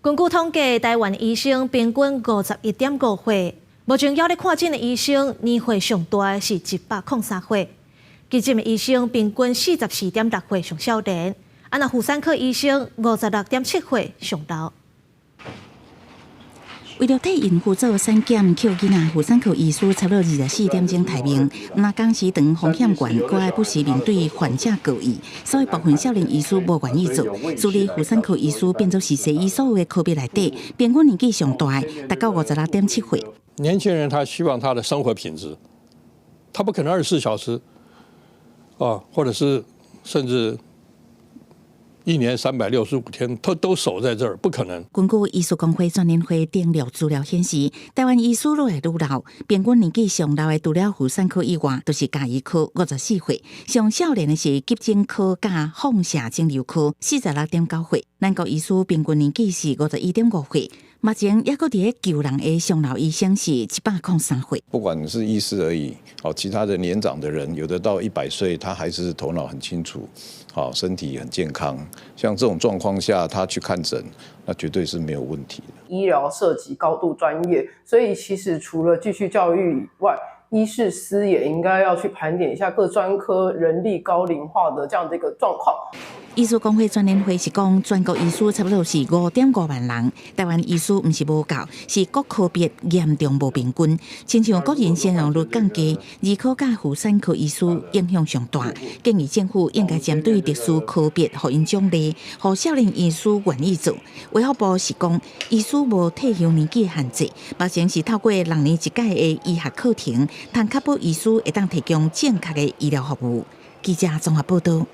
根據統計，台灣醫生平均51.5歲，目前猶咧看診的醫生年歲上大的是103歲，急診的醫生平均44.6歲上少年，啊若婦產科醫生56.7歲上老。為著替孕婦做產檢，抾囡仔，婦產科醫師差不多24點鐘待命。毋但工時長風險懸，閣愛不時面對患者告議，所以部分少年醫師無願意做。助理婦產科醫師變做是西醫所有的科別內底，平均年紀上大，達到56.7歲。年輕人他希望他的生活品質，他不可能24小時，啊，或者是甚至一年365天，他都守在這兒，不可能。根據醫師公會全聯會登錄資料顯示，台灣醫師愈來愈老，平均年紀上老的除了婦產科以外，就是家醫科54歲，上少年的是急診科佮放射腫瘤科46.9歲。咱國醫師平均年紀是51.5歲。目前猶閣佇咧救人的上老醫生是103歲。不管是醫師而已，哦，其他的年長的人，有的到100歲，他還是頭腦很清楚，好，身體很健康。像這種狀況下，他去看診，那絕對是沒有問題的。醫療涉及高度專業，所以其實除了繼續教育以外，醫事司也應該要去盤點一下各專科人力高齡化的這樣的一個狀況。醫師公會全聯會是講，全國醫師差不多是5.5萬人，台灣醫師毋是無夠，是各科別嚴重無平均。親像國人生育率降低，兒科佮婦產科醫師影響上大，建議政府應該針對特殊科別予𪜶獎勵，予少年醫師願意做。衛福部是講，醫師無退休年紀限制，目前是透過6年一屆的醫學課程，通確保醫師會當提供正確的醫療服務。記者綜合報道。